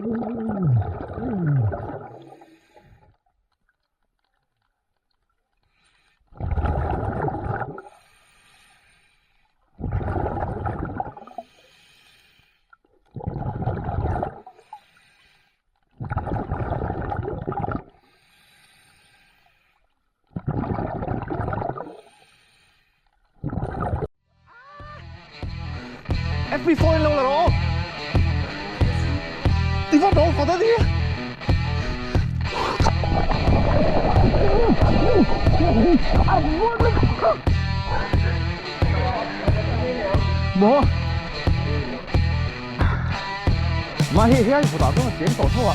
FB4 in lo la rawh aw. Ti vat rawh vat a ni. Maw? Mah hi hian vawtah chuan a cheng tawh tho a.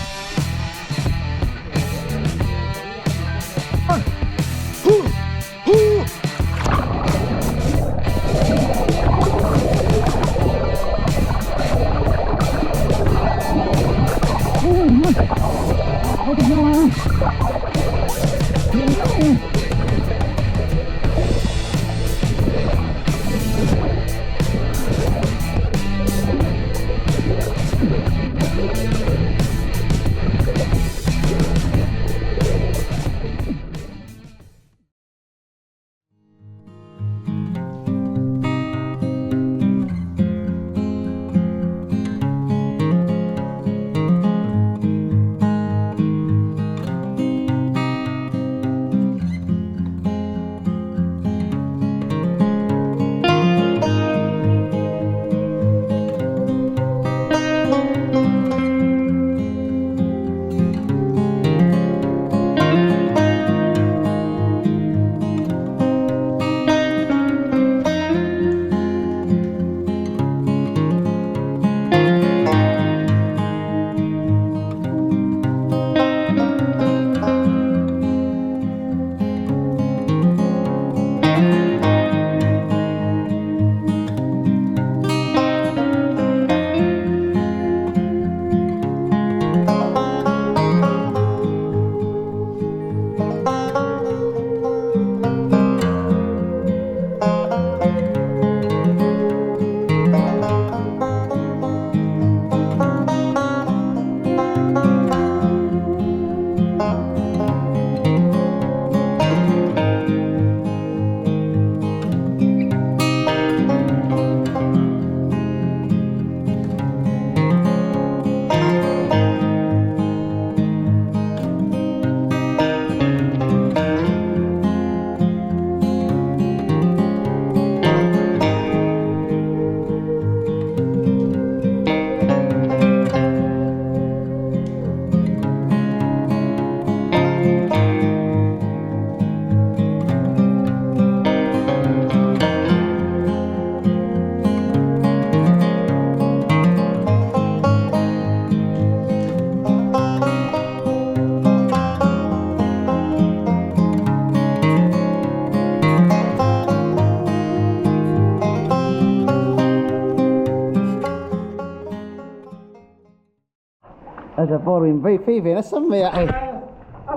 A pawh rim vei phei ve nasa mai a hei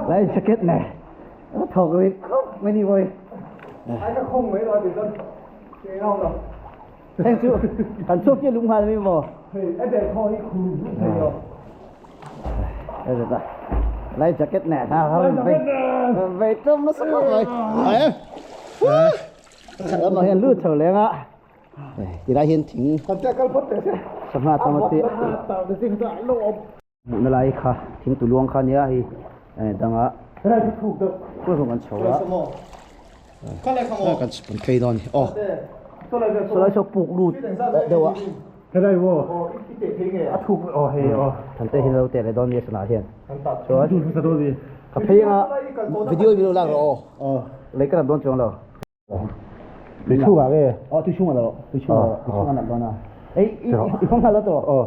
lai jacket ne a thawk rit khawp mai ni mawi ai ka khawng mai lo a ti chuan ke ngau lo heng chu kan chhuak chiah lung nghal mi maw hei a der khaw hi khur zut thei lo a zet a lai jacket ne ha ha rim vei vei tlawm nasa khawp mai ai lamah hian lut chho leng a Tilai hian thing sangha tam a tih hmuhna lai kha thing tu luang kha a nia hei danga kawlhawng kan chho a kan kan phei dawn a ni aw sawlai saw puk lut deuh a thante hian a lo teh leh dawn nia sanah hian chuan ka phei anga video in min lo lak rawh aw lei ka lam dawn chuang lo. Tui chhungah nge? Aw tui chhungah lo, tui chhungah lo, tui chhungah nat dawn a. Ei i i hawng nghal lo tawh. Aw.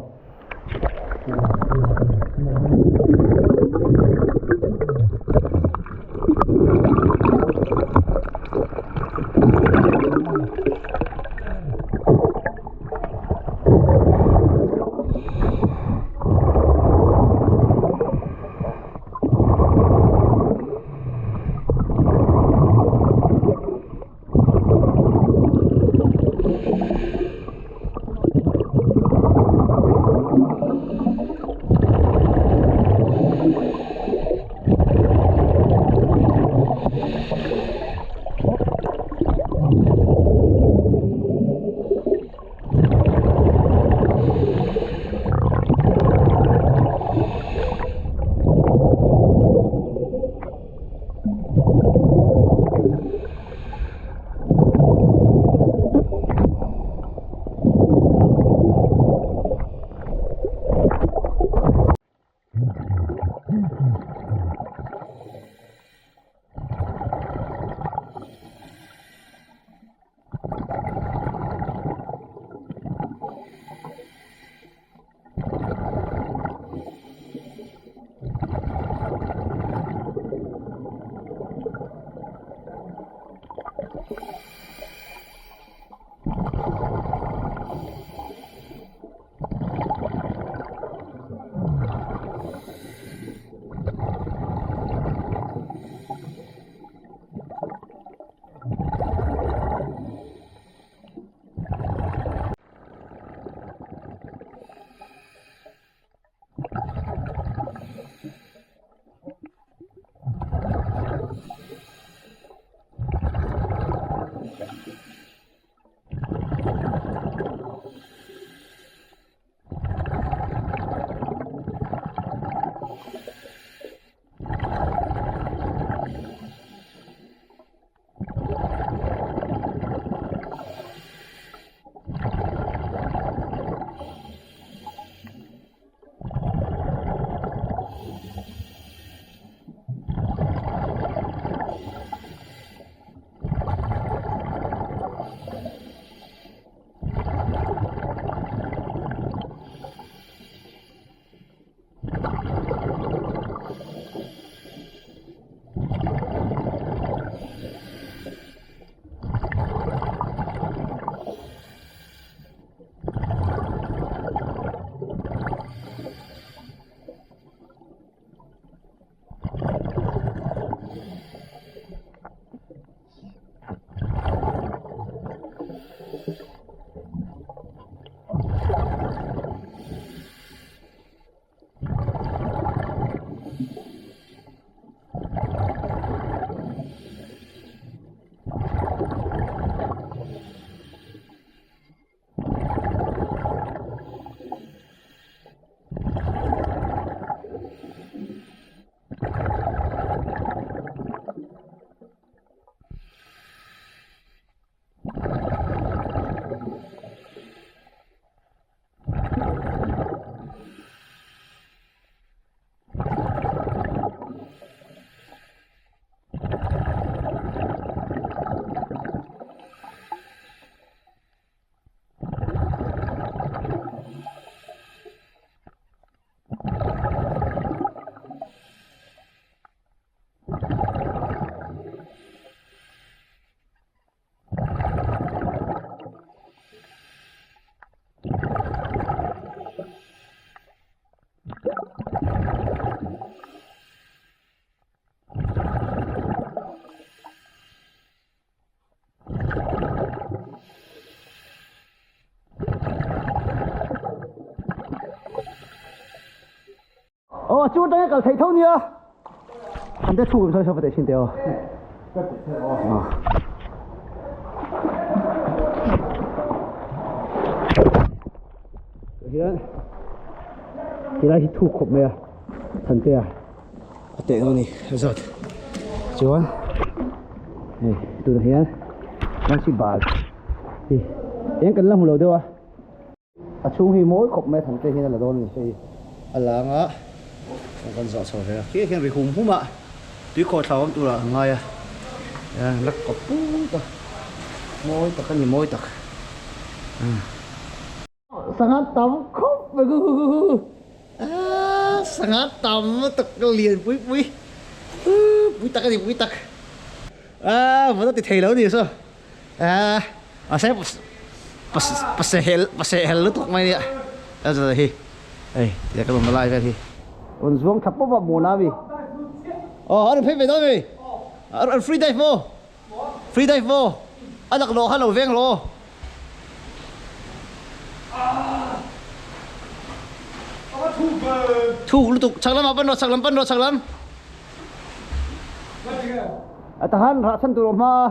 Aw a chu atanga kal theih tho nia. An te thu sawi sawi teh thin teh aw. Hian tilai hi thu khawp mai a Thantea a teh dawn a ni a zat chuan hei tunah hian Ramsi bal hi eng kan la hmu lo deuh a. A chhung hi mawi khawp mai a Thante hian a la dawn a ni hei a lang a kan zawh chho ve a khi khian ri hum hum a tui khawh thla awm turah an ngai a la kawp put a mawi tak a ni mawi tak sangha tam khawp mai hu hu hu aa sangha tam tak lian pui pui pui tak a ni pui tak aa vawt a ti thei lo a ni saw. A mahse pasehel pasehel lutuk mai nia a zat hi hei tia ka rawn la lai vel hi rawn zuang thla pawp a hmuhna ami aw a rawn phei ve dawn ami a rawn free dive maw free dive maw a laklawh kha lo veng rawh aw thuk lutuk chhak lamah pan rawh chhak lam pan rawh chhak lam. A tahan rah chhan tur awm hma a.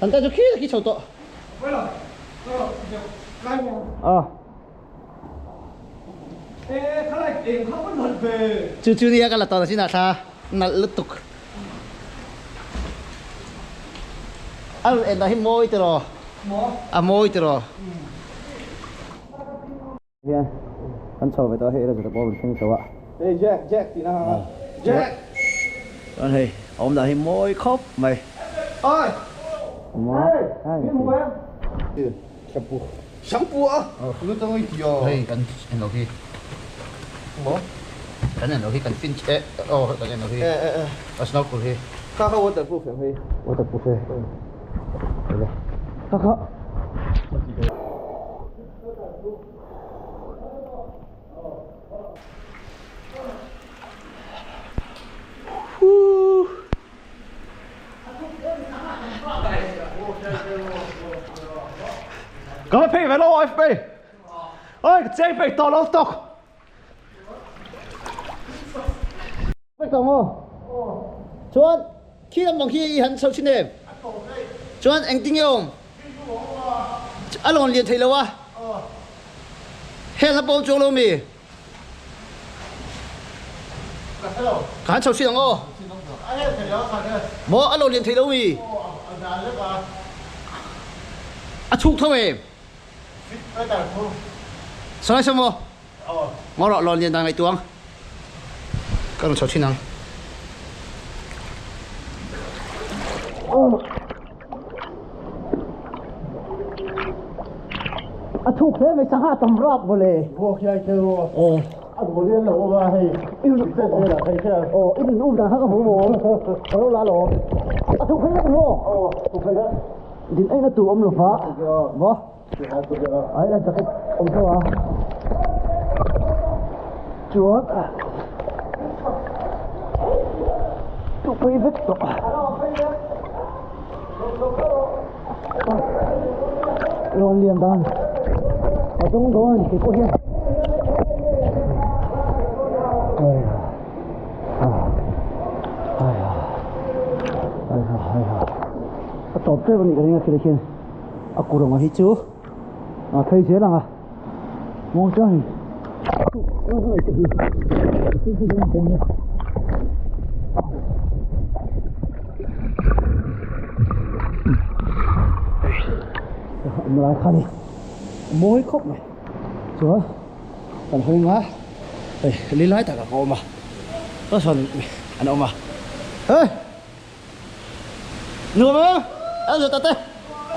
An ta chu khi khi chho tawh. A. Chu chu nia ka la tawh na chinah thla nalh lutuk. A rawn en dah hi mawi tiraw? A mawi tiraw? Hian. Kan chho ve tawh a, hei erawh chu pawh a rawn thleng chho a. Hei Jack, Jack tih na hang a, Jack! Chuan hei a awm dan hi mawi khawp mai. Oi! Awm a, Hei! Min hmu em? Shampoo. Shampoo a? Lu tang i ti a. Hei kan en lo hi. Maw? Kan en lo hi kan fin e aw kan en lo hi. E e e. A snorkel hi. Kha kha waterproof em hei. Waterproof e. Kha kha. Ka va phei ve lo FB. Oi, ka cheng peih tawh lo tawk. Peih tawh maw? Chuan khi lam bang khi i han chho thin em? Chuan engtin nge awm? A lawn lian thei lo a. Hel na pawm chuang lo mi? Ka han chho thin ang aw. Maw a lawn lian thei lo mi? A chhuk tho em? Sawi sawi maw? Ngaw rawh lawn lian dan ngaihtuah ang. Ka rawn chho thin ang. A thuk hle mai sangha tam rap mawle. Vuak hiai thil maw? Aw. A duh lian lo awm a hei. I run chet vel ah phei khian. Aw i run um dan kha ka hmu maw? Ka lo la alawm. A thuk hle tak maw? Aw thuk hle tak. Din aina tur awm lo va. Maw? Ai la jacket awm tho a. Chuan tupui vek tawh. Rawn lian dan a dawng dawn kei pawh hian. A tawp tep a nih ka ring a khi khian a kut ang hi chu a phei zel ang a maw chuan awm lai kha ni mawi khawp mai chuan kan hawi nga hei li lai takah ka awm a ka sawn an awm a hei. Nuam em? A zet ate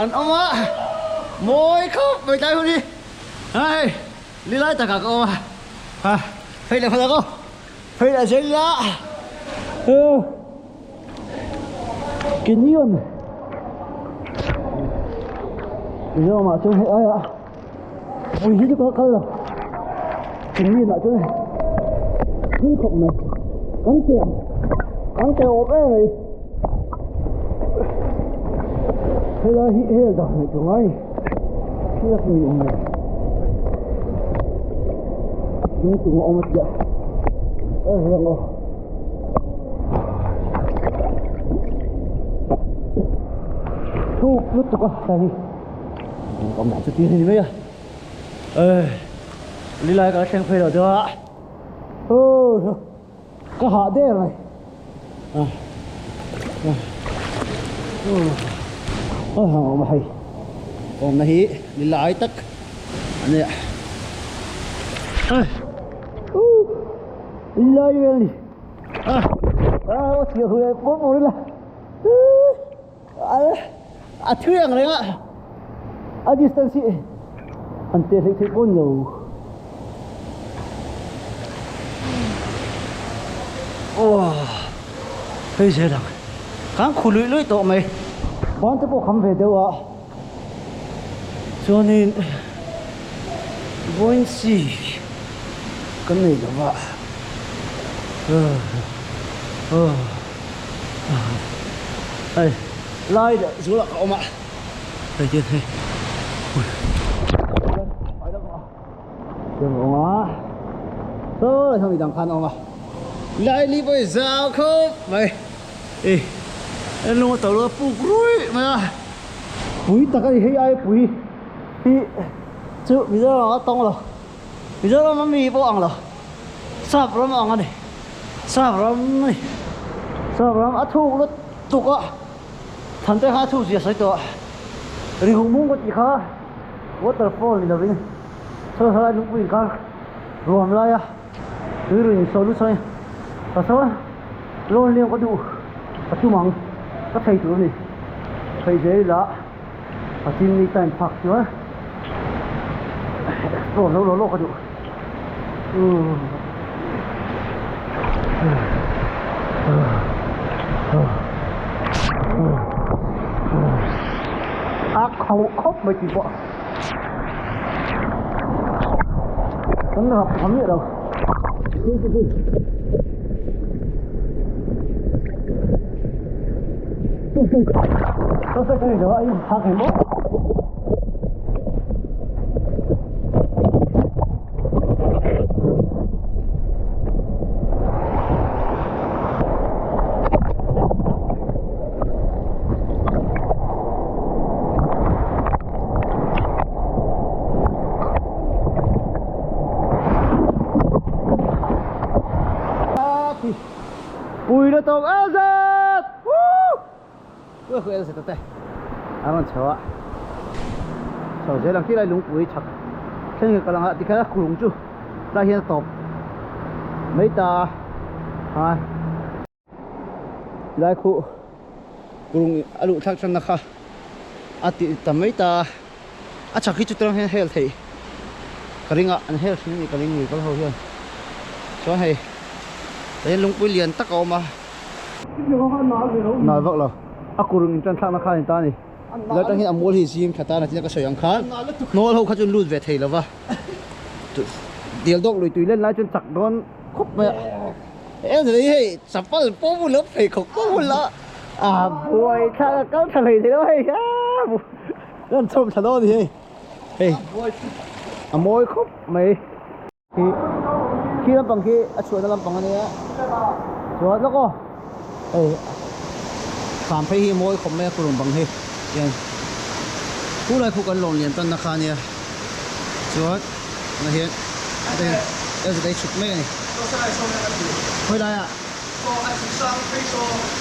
an awm a mawi khawp mai tlai hun hi hei li lai takah ka awm a ha phei leh phal ang aw phei leh zel ila canyon Mizoram ah chuan hei aia pui hi chu ka kal lo canyon ah chuan thui khawp mai kan pian kan ke awm em mai helai hi hel dah ngaih tur ngai thil a ni awm lo ding tung a awm a tia a riang aw thuk lutuk a tlai hi awm dan chu tir a ni mai a lilai ka la thleng phei lo deuh a aw ka hah der mai a awm a hei awmna hi lilai tak a nia lilai vel ni a a thil hu leh pawr pawr ila a thui ang reng a a distance hi an teh hlei theih pawn lo aw hei zel ang kan khu luih luih tawh mai ban te pawh kham ve deuh a chuanin buoyancy kan nei lo va hei lai leh zulah ka awm a hei tian hei tiang a awm a saw lai saw midang khan a awm a lai li pawh hi zau khawp mai e en lung a to lo a puk ruih mai a pui tak a ni hei ai pui hi chu Mizoram ah a tawng lo Mizoram a mi pawh ang lo sap ram ang a ni. Sap ram a ni. Sap ram a thuk lutuk a, Thante kha a thuk zia sawi tawh a, ri hung mung ka tih kha waterfall ni lovin saw saw lai lungpui inkar Ruam laia tui ruih insawi lut sawn ka sawn lawn liam ka duh ka tum ang ka thei tur a ni. Thei zel ila ka chimney time phak chuan explore zo lo lo ka duh. A khauh khawp mai tih pawh. Kan rap tha miah lo. Pui na tawk a zat Woo Ui el zet te a rawn chho a chho zel ang khilai lungpui chhak thleng hi ka lang a tikhian a kulung chu tlai hian a tawp mai ta a. Lai khu kulung a luh thlak tanna kha a ti ta mai ta a chak hi chutirang hian hel theih ka ring a an hel thin a nih ka ring lui kal ho hian chuan hei tah hian lungpui lian tak a awm a nal vak lo a kulung in tan thlakna kha a ni ta a ni lai tang hian a mual hi zim tha tan a tina ka sawi ang khan hnawl ho kha chu an lut ve thei lo va dial dawk lui tui len lai chuan chak dawn khawp mai a. Em zai hei chapal pawh bul a pheikhawk pawh bul a a buai thlak a kal tha hlei thei lo hei a lan chhawm tha dawn a ni hei hei a mawi khawp mai khi khi lampang khi a chhuahna lampang a nia chuan lawk aw hei kham phei hi a mawi khawp mai a kulung bang hi hian khulai khu kan lawn lian tanna kha a nia chuan tunah hian hei chhuk mek a ni. Khawi lai ah?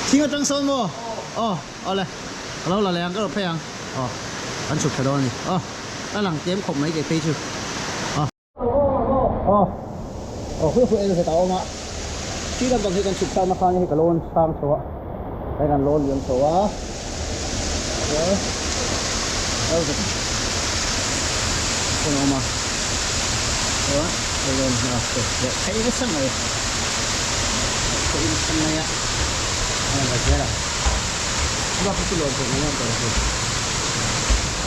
Thing atang sawn maw? Aw awle ka lo la leh ang ka rawn phei ang aw kan chhuk thla dawn a ni aw a lang tlem khawp mai kei phei chu aw aw aw hui hui en zet a awm a khi lampang hi kan chhuk thlakna khan hei ka lawn sang chho a hei kan lawn liam chho a aw hun a awm a chuan hei lawn hna te leh phei nasa mai phei nasa mai a a rawn la zel a bak hi chu lawn tur mai a awm tawh lo hei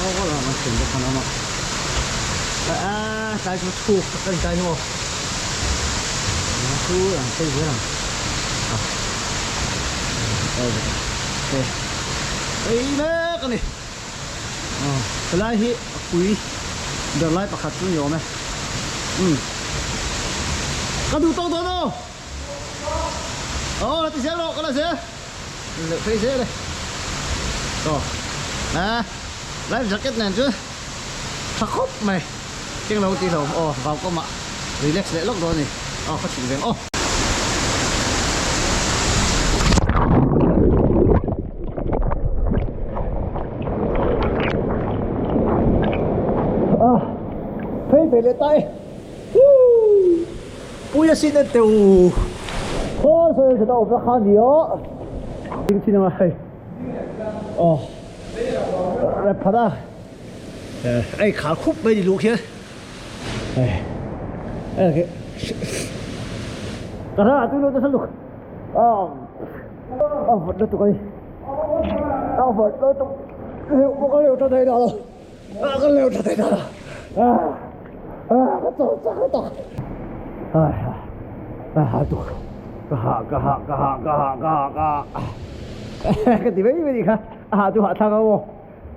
aw aw lam an thlen bawk an awm a a tlai chu chhuk tak a ni tlai hi maw chu an phei zel ang a phei mek a ni. Aw helai hi a pui ber lai pakhat chu ni awm e umm ka duh tawk dawn aw aw la ti zel rawh ka la zel leh phei zel e aw a life jacket nen chu tha khawp mai keng lo tih lo aw vau kawmah relax leh lawk dawn a ni aw ka chhuk veng aw. Phei ve leh ta e Pui a sin en teu Khaw sawi zet a awm na kha ni aw Ding chin anga hei Aw Rep phat a Ei khar khup mai ni luh khian Ka hla ah tui lut nasa luk A vawt lutuk a ni A vawt lutuk Leuh pawh ka leuh tha thei ta lo Ka leuh tha thei ta lo Ka chaw chak lutuk Ka hah tuk Ka hah ka hah ka hah ka hah ka hah ka hah Ka ti mai mai nih kha A hah chu hahthlak ang aw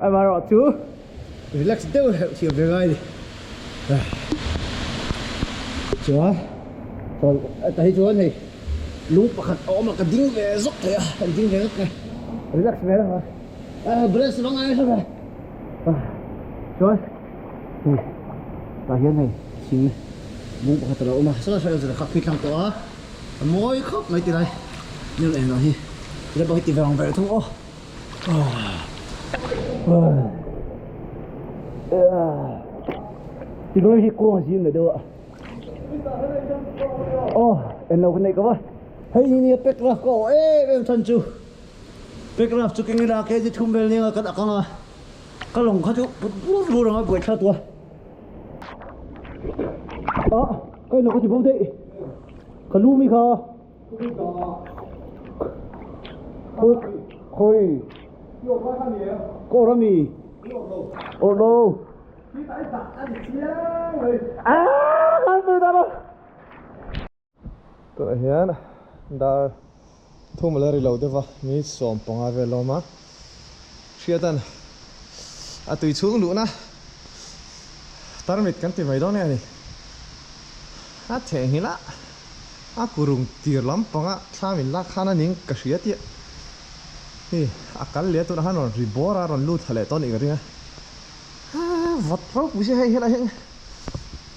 Amaherawhchu Relax deuh hleuh thiam ve ngai ni. Chuan tah hi chuan hei lung pakhat a awm a ka ding ve zawk thei a kan ding ve zawk nge relax ve reng a balance vang ai hre chuan hei tah hian hei thing lung pakhat a lo awm a saw saw zir kha khi tlang tawh a a mawi khawp mai ti lai nil engah hi ila bawk hi ti vang ve thung aw. Ti lawng hi kawng a zim leh deuh a. Aw en lo ka neih ko va. Hei hi nia pack raft ka awh em em chhan chu. Pack raft chu keng ila kg thum vel nia kan ak ang a. Ka lawng kha chu put bur bur ang a buai thla tua. Ah ka en lo ka ti bo daih. Ka lu mi kha. Khawi khawi. Ka awrh ami. Awrh lo. Tunah hian dar thum a la ri lo deuh va minute 15 vel a awm a hriatan a tui chhung luhna tarmit kan ti mai dawn nge a ni a theihnghilh a a kurung tir lampanga thlam in lak khan a ning ka hria tih hei a kal leh a tunah khan rawn ri bawr a rawn lut thla leh tawh a nih ka ring a. Vat ropui si hei helai hi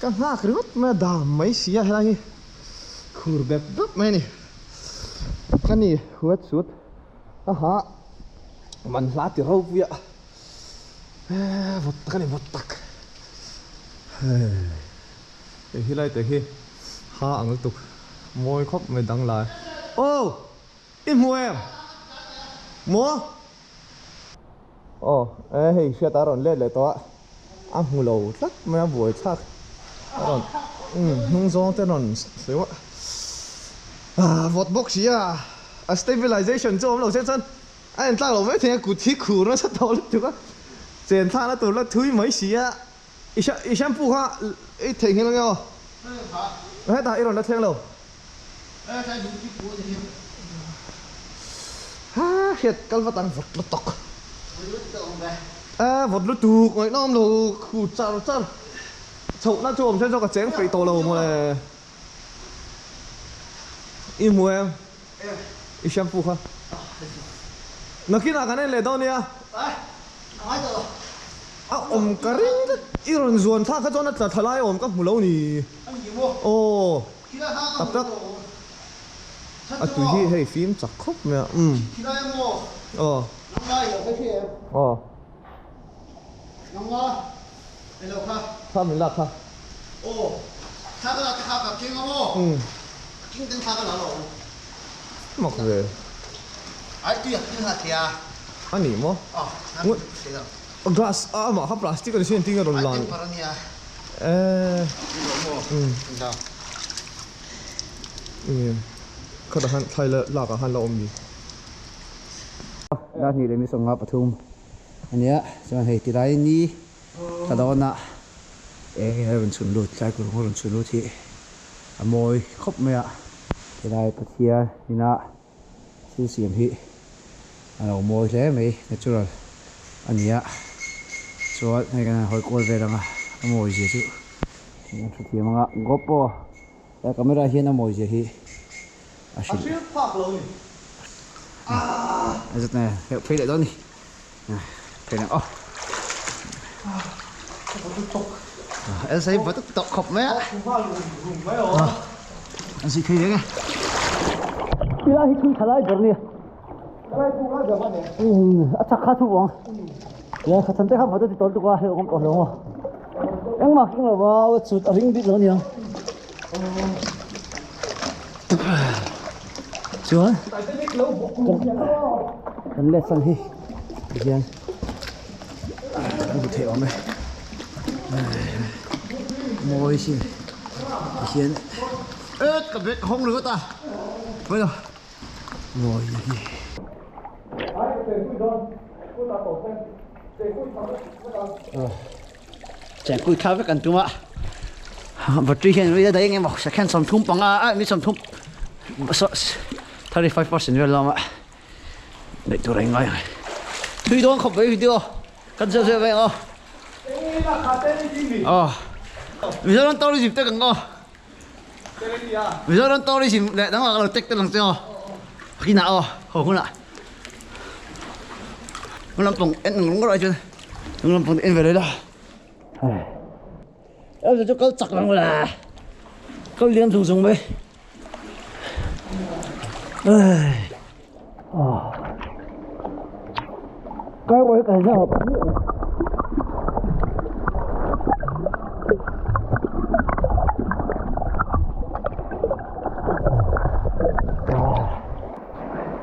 ka nghak ringawt mai a dam mai si a helai hi khur bep bep mai a ni ka ni wet suit a ha man hla ti ropui a vawt tak a ni vawt tak hei helai te hi ha ang lutuk mawi khawp mai dang lai aw i hmu em maw. Aw e hei hriat a rawn let leh tawh a, a hmu lo tlat mai a buai thlak a rawn umm hnung zawng te rawn sawi a ah vawt bawk si a, a stabilization chu a awm lo che chuan a en tlak loh mai thei a kut hi khur nasa tawh lutuk a chen thlakna tur la thui mai si a i i shampoo kha i theihnghilh ange aw hetah i rawn la thleng lo. Ha hriat kal vat ang vawt lutuk a vawt lutuk ngaihnawm lo khu char char chhohna chu awm then chu ka cheng feih tawh lo mawle i hmu em i shampoo kha nakinah kan en leh dawn nia a awm ka ring tlat i rawn zuan thlak kha chuan a tla thla lai awm ka hmu lo ni aw. Tak tak a tui hi hei fim chak khawp mai a umm aw aw thla min lak kha umm mak ve a ni maw glass a amah kha plastic a ni si engtin nge rawn lan Eee umm umm khatah khan thlai la lak ah khan la awm ni. Dar hnih leh mi sawmnga pathum a nia chuan hei tilai ni thla dawn ah eng in a rawn chhun lut tlai kawr a rawn chhun lut hi a mawi khawp mai a tilai Pathian ina thil siam hi a lo mawi hle mai natural a ni a chuan hei kan han hawi kual vel ang a a mawi zia chu kan hre thiam ang a GoPro he camera hian a mawi zia hi a hrilh A phak lo ni. A zet nge heuh phei leh dawn ni phei leh aw Elsa hi va tawk khawp mai a an zui phei reng e tilai hi thui tha lai ber nia a chak kha thu vawng ya kha chan te kha va ti tawlh tuk a hei awm tawh lo maw engmah keng lo va chut a ring bik lo aniang chuan kan let san hi tihian a hmu theih awm e mawi sin tihian et ka bag hawng ringawt a pawi lo mawi hi. Chengkui thla vek an tum a battery hian rei a daih eng emaw second 35 a mi 30 35% vel lawm a neih tur a ingai ang thui dawn khawp mai video kan zeu zeu veng aw aw Mizoram tourism te kan aw Mizoram tourism leh dang ah ka lo tek tel ang che aw kinah aw haw hunah hmun lampang en ang ringawt ai chuan hmun lampang en ve leh la em chu kal chak lang la kal liam zung zung mai kai rawh hi ka hre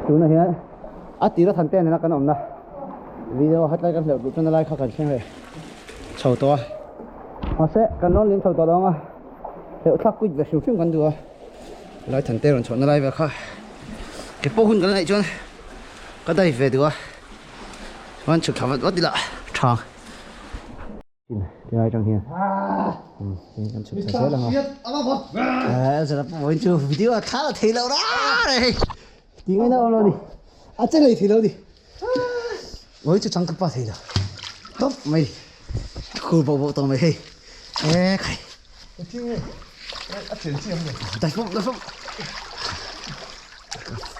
Tunah hian a tira than te nena kan awmna video hetlai kan hleuh duh chuan lai kha kan thleng leh chho tawh a. Mahse kan rawn lim chho tawh lo ang a, hleuh thlak kuit ve hrim hrim kan duh a. Lai than te rawn chhohna lai vel kha ke pawh hun kan neih chuan ka dai ve duh a, chuan chhuk thla vat vat ila tha. Tilai tang hian kan chhuk thla zel ang a zara pawh chu video a thla la thei lo ra hei ti ngaina awm lo ni a che lei thei lo ni oi chu chang ka pa thei lo top mai khur bo bo tawh mai hei e khai dai fawm dai fawm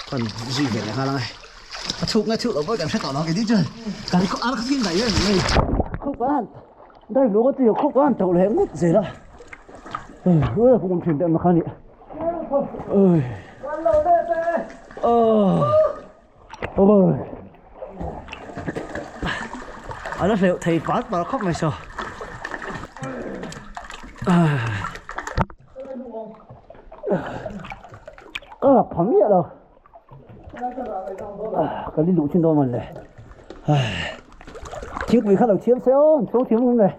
kan zui ve leh nghal ang e a chhuk nge chhuk lo pawh kan hre tawh lo kei ni chuan kan khaw ar kha fim daih em mai khawp kan han dai luak a tih khawp kan han tauh leh ngawt zel a ui a pum thin te kha ni ui ôi a la hleuh thei pat par khawp mai saw ka lak pha miah lo Kan in luh thin dawn mawn le. Thingpui kha lo thiam se aw, an chhung thiam awm le.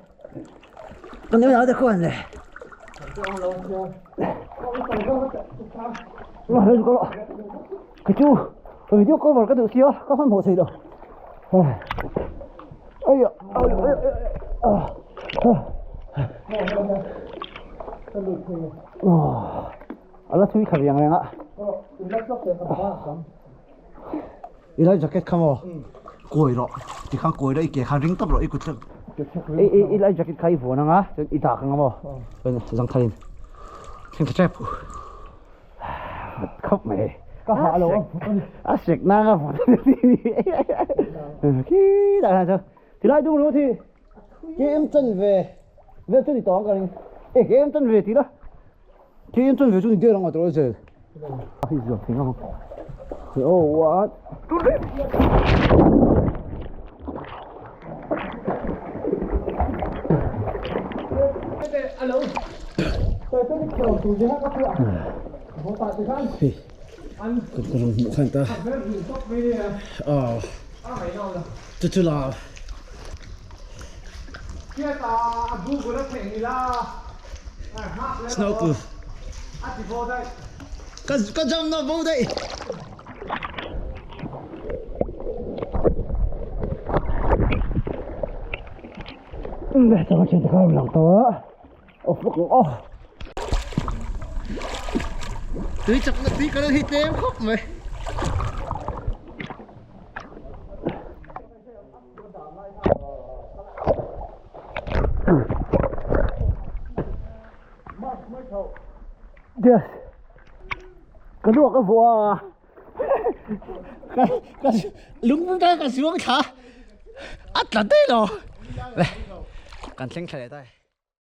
Kan neu nau te khuan le. Ka chu, ka video cover ka duh sia, ka hmanhmawh thei lo. Ai ai ai ai. A la thui kha riang reng a. I lai jacket kha maw? Kawi rawh. Tikhan kawi rawh i ke khan ring tawp rawh i kut I i lai jacket kha i vuan anga chuan i dak anga maw? Chuan zangthalin thleng tha tep. Khawp mai. Ka hah lo a. A sek nang a vuan. Khi dah khan chuan tilai dung ru thi. Kem chan ve. Vel chu ni tawng ka ring. E kem chan ve ti la. Kem chan ve chu ni der anga tawh zel. Hi zuam thei ngam. Oh what? Kan ta. Ah. Chu chu la. Snow ku. Ka ka jam na bo dai. Để cho nó chuyển khai lòng tớ. Ô phúc ô. Tui chak na tui ka lo hi tlem khawp mai. Yes. Ka luak a vua a. Ka ka lung ta ka suang thla. A tla daih lo. Kan thleng thla leh ta e.